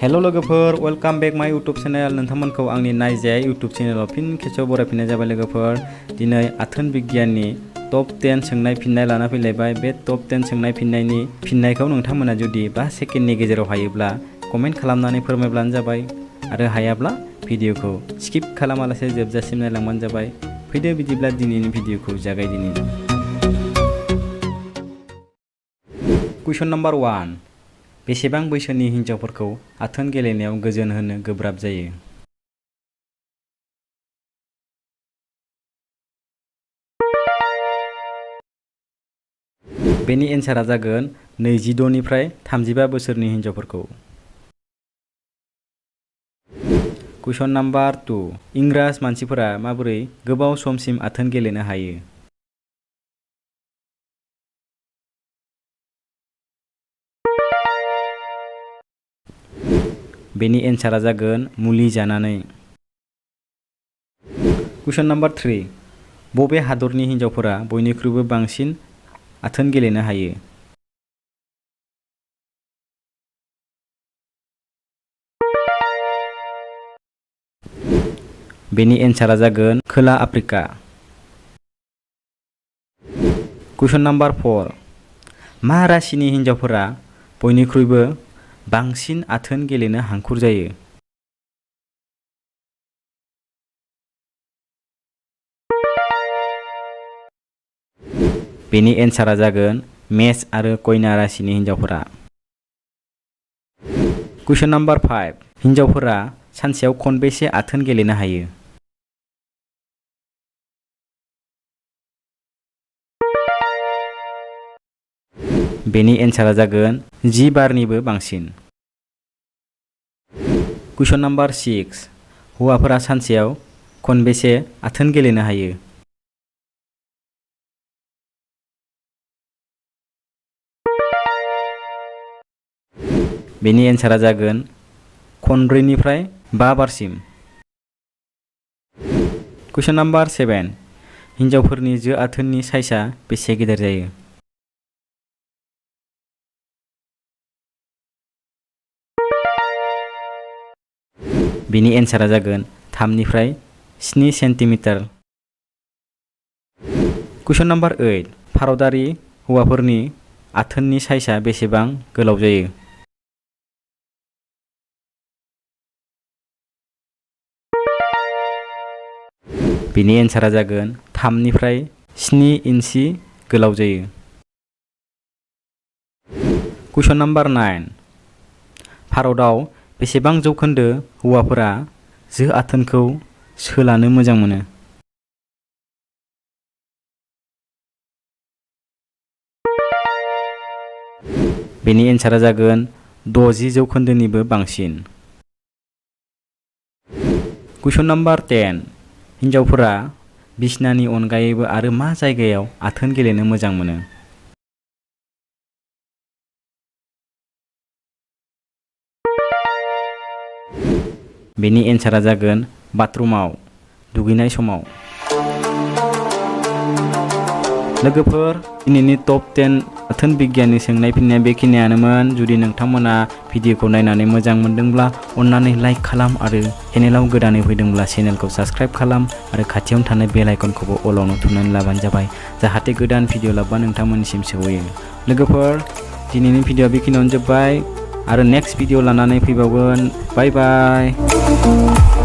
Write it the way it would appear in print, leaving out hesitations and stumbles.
Hello लोगोफोर welcome back माय YouTube channel नोंथांमोनखौ आंनि नायजाया यूट्यूब चैनलाव फिन खेबसेबाव बरायफिननाय जाबाय लोगोफोर दिनै आथोन बिगियाननि टप 10 सोंनाय फिननाय लाना फैलायबाय बे टप 10 सोंनाय फिननायनि फिननायखौ नोंथांमोना जुदि 5 सेकेन्डनि गेजेराव हायोब्ला कमेन्ट खालामनानै फोरमायब्लानो जाबाय आरो हायाब्ला भिडिअखौ स्किप खालामालासे जोबजासिम नायलांबानो जाबाय फैदो बिदिब्ला दिनैनि भिडिअखौ जागायदिनि कुइसन नम्बर 1 बेसेबां बैसोनि हिनजावफोरखौ आथोन गेलेनायाव गोजोन होनो गोब्राब जायो? बेनि एन्सारा जागोन 22 निफ्राय 35 बोसोरनि हिनजावफोरखौ। कुइसन नम्बर 2 इंराज मानसिफोरा माबोरै गोबाव समसिम आथोन गेलेनो हायो? बेनि एन्सारा जागोन मुलि जानानै। कुइसन नम्बर 3 बबे हादरनि हिनजावफोरा बयनिख्रुइबो बांसिन आथोन गेलेनो हायो? बेनि एन्सारा जागोन खोला आफ्रिका। कुइसन नम्बर 4 मा राशिनि हिनजावफोरा बयनिख्रुइबो बांसिन आथोन गेलेनो हांखुर जायो? बेनि एन्सारा जागोन मेष आरो कन्या राशिनि हिनजावफोरा। कुइसन नम्बर 5 हिनजावफोरा सानसेयाव खनबेसे आथोन गेलेनो हायो? बेनि एन्सारा जागोन 10 बारनिबो बांसिन। कुइसन नम्बर 6 हौवाफोरा सानसेयाव खनबेसे आथोन गेलेनो हायो? बेनि एन्सारा जागोन 4 निफ्राय 5 बारसिम। कुइसन नम्बर 7 हिनजावफोरनि जो आथोननि साइजआ बेसे गिदिर जायो? बेनि एन्सारा जागोन 3 निफ्राय 7 सेन्टिमिटार। कुइसन नम्बर 8 भारतारि हौवाफोरनि आथोननि साइजआ बेसेबां गोलाव जायो? बेनि एन्सारा जागोन 3 निफ्राय 7 इन्सि गोलाव जायो। कुइसन नम्बर 9 भारतआव बेसेबां जौखोन्दो हौवाफोरा जो आथोनखौ सोलानो मोजां मोनो? बेनि एन्सारा जागोन 60 जौखोन्दोनिबो बांसिन। कुइसन नम्बर 10 हिनजावफोरा बिसनानि अनगायैबो आरो मा जायगायाव आथोन गेलेनो मोजां मोनो? बेनि एन्सारा जागोन बाथरुमाव दुगैनाय समाव। लोगोफोर दिनैनि टप 10 आथोन बिगियाननि सोंनाय फिननाया बेखिनियानोमोन। जुदि नोंथांमोना भिडिअखौ नायनानै मोजां मोनदोंब्ला अन्नानै लाइक खालाम आरो चेनेलाव गोदानै फैदोंब्ला चेनेलखौ साबस्क्राइब खालाम आरो खाथियावनो थानाय बेल आइकनखौबो अलावनो थुनानै लाबानो जाबाय जाहाथे गोदान भिडिअ लाबोबा नोंथांमोननिसिम सौहैयो। लोगोफोर दिनैनि भिडिअआ बेखिनियावनो जोब्बाय आरो नेक्स्ट भिडिअ लानानै फैबावगोन। बाय बाय।